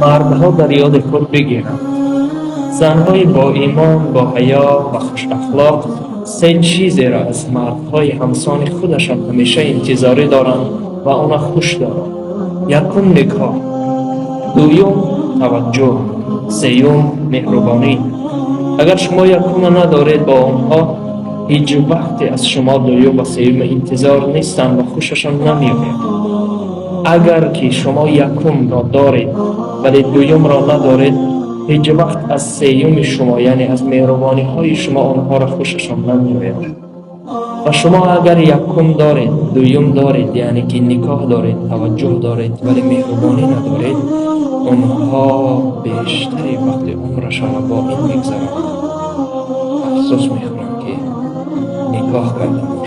Мардҳо дар ёди худ бигиранд: занҳои боимон, боҳаё ва хушахлоқ се чизеро аз мардҳои ҳамсони худашон ҳамеша интизорӣ доранд ва онро хуш доранд. Якум, никоҳ, дуюм, таваҷҷӯҳ, сеюм, меҳрубонӣ. Агар шумо якума надоред, бо онҳо ҳеҷ вақте аз шумо дуюм ва сеюма интизор нестанд ва хушашон намеояд. Агар ки шумо якумро доред, вале дуюмро надоред, ҳеҷ вақт аз сеюми шумо, яъне аз меҳрубониҳои шумо, онҳоро хушашон намеояд. Ва шумо агар якум доред, дуюм доред, яъне ки никоҳ доред, таваҷҷӯҳ доред, вале меҳрубонӣ надоред, онҳо бештари вақти умрашонро бо ин мегзаронанд, афсӯс мехӯранд, ки никоҳ кардам.